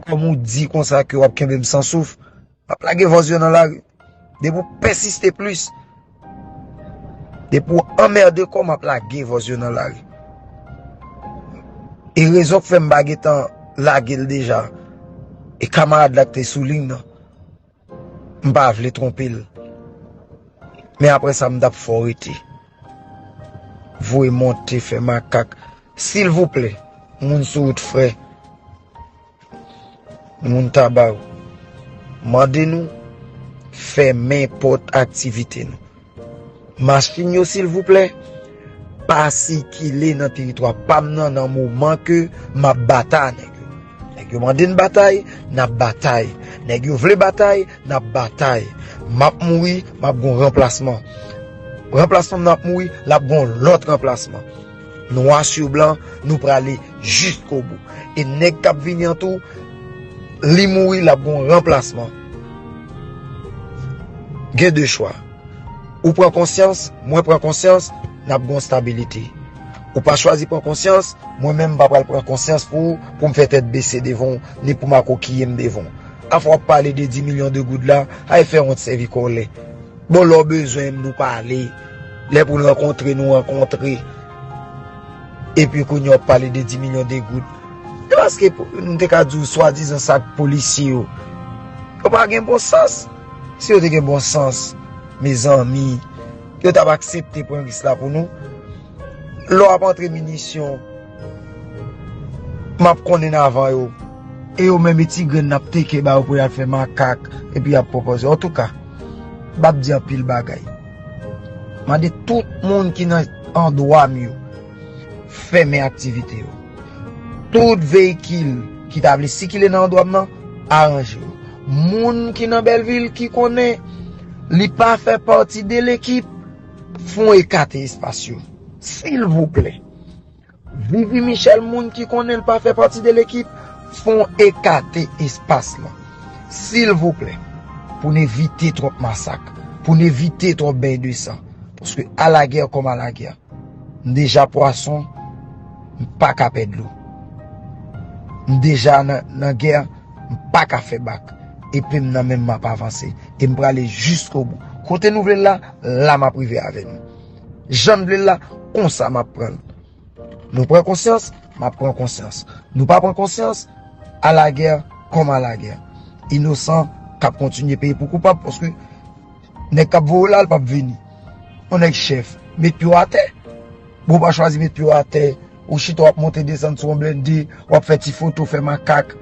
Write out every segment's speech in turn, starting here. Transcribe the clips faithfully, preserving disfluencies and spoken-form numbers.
Kòm ou di konsa ke w ap kenbe m san souf, m ap lage vòz yo nan lari. Depi w pèsiste plis, depi w anmède kò w, m ap lage vòz yo nan lari. E rezon k fè m pa gentan lage l deja, e kamarad la k te sou liy nan, m pa vle twonpe l. Men apre sa, m t ap fè w rete. Voye monte, fè makak. Silvouplè, moun sou wout frè, moun Taba yo, mande nou fèmen pòt aktivite nou. Machin yo, silvouplè, pa sikile nan teritwa pa m nan, nan moman ke m ap batay ak nèg yo. Nèg yo mande n batay, n ap batay. Nèg yo vle batay, n ap batay. M ap mouri, m ap gon ranplasman. Ranplasman m nan ap mouri, l ap gon lòt ranplasman. Nwa sou blan, nou prale jiskobou. E nèg k ap vini an tou, li mouri, l ap gon ranplasman. Gen de chwa. Ou pran konsyans, mwen pran konsyans, n ap gon stabilite. Ou pa chwazi pran konsyans, mwen menm m pa pral pran konsyans pou ou, pou m fè tèt bese devan w, ni pou m akokiye m devan w. Afè w ap pale de dis milyon de goud la, ay fè wont sèvi kòlè. Bon, lè w bezwen m, nou pale. Lè pou n rankontre, nou rankontre. Epi kounye a w ap pale de dis milyon de goud. E paske pou, nou te ka di w swadizan sa k polisye yo. Yo pa gen bon sans. Si yo te gen bon sans, mezanmi, yo t ap aksepte pran risk la pou nou. Lè w ap antre minisyon, m ap konnen avan yo. E yo menm e ti grenn n ap teke ba yo pou y al fè makak, epi y ap pwopoze. Antouka, m ap di anpil bagay. Mande tout moun ki nan andwa m yo, fèmen aktivite yo. Tout veyikil ki ta vle sikile nan andwa m nan, aranje yo. Moun ki nan Bèlvil ki konnen li pa fè pati de lekip, fè w ekate espas yo. Silvouplè. Vivi Michel, moun ki konnen l pa fè pati de lekip, fè w ekate espas lan. Silvouplè. Pou n evite twòp masak, pou n evite twòp beny de san. Paske alagè kòm alagè, m deja pwason, m pa ka pè dlo. M deja nan, nan gè, m pa ka fè bak. Epe m nan men m, m ap avanse. E m prale jiskobou. Kote nou vle l la, la m ap rive avè nou. Jan n vle l la, konsa m ap pran l. Nou pran konsyans, m ap pran konsyans. Nou pa pran konsyans, alagè kòm alagè. Inosan k ap kontinye peye pou koupab, paske nèg k ap voye w la, l p ap vini. Yon nèg chèf, met pye w atè. Bon, w pa chwazi met pye w atè, ou chita w ap monte desann sou yon blende, w ap fè ti foto, fè makak.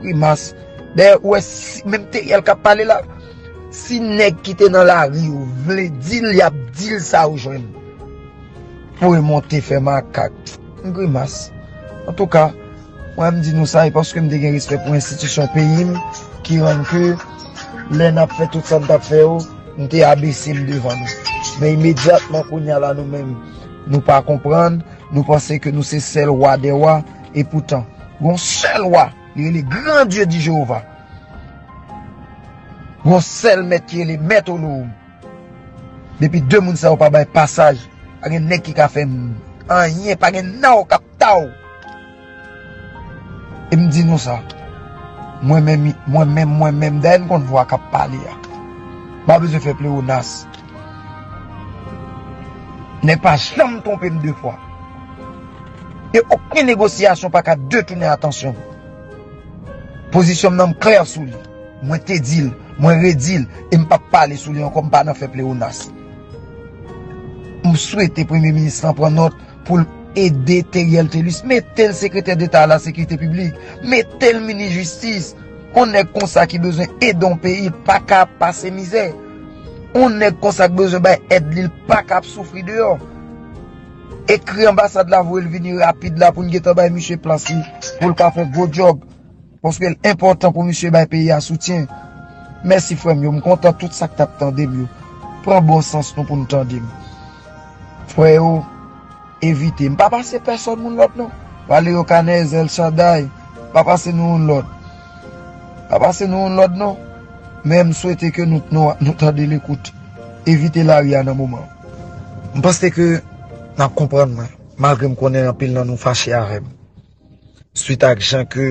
Grimas. Dayè, ou wè, si, menm Teriel k ap pale la, si nèg ki te nan lari yo vle di l, y ap di l sa yo jwenn. Pou remonte fè makak. M grimas. Antouka, mwen m di nou sa, e paske m te gen respè pou enstitisyon peyi m, ki rann ke lè n ap fè tout sa n t ap fè yo, m te abese m devan nou. Men imedyatman kounye a la, nou menm, nou pa konprann, nou panse ke nou se sèl wa dè wa, e poutan, gon sèl wa, li rele Gran Dye di Jewova. Gon sèl mèt ki rele Mèt Olohoum. Depi de moun sa yo pa bay pasaj, pa gen nèg ki ka fè m anyen, pa gen naw k ap ta w. E m di nou sa, mwen menm, mwen menm, mwen menm, dayè n konn vwa k ap pale a. M pa bezwen fè plewonas. Nèg pa janm twonpe m de fwa. E okenn negosyasyon pa ka detounen atansyon m. Pozisyon m nan, m klè sou li. Mwen te di l, mwen redi l, e m p ap pale sou li ankò, m pa nan fè plewonas. M swete Premye Minis lan pran nòt pou l ede Teriel Thelus, mete l sekretè deta a la sekirite piblik, mete l minis jistis. Yon nèg konsa ki bezwen ede yon peyi, l pa ka ap pase mizè. Yon nèg konsa k bezwen bay èd li, l pa ka ap soufri deyò. Ekri anbasad la, voye l vini rapid la pou n gentan bay misye plas li, pou l ka fè gwo djòb. Paske l enpòtan pou misye bay peyi a soutyen. Mèsi, frè m yo, m kontan tout sa k t ap tande m yo. Pran bon sans nou pou n tande m. Frè yo, evite. M pa pase pèsòn moun lòd non. Valerio Canez, El Shaddai, pa pase nou youn lòd. Pa pase nou youn lòd non. Men m swete ke nou, nou, nou tande lekout. Evite lari a nan moman. M panse ke n ap konprann mwen, malgre m konnen anpil nan nou fache avè m. Swit ak jan ke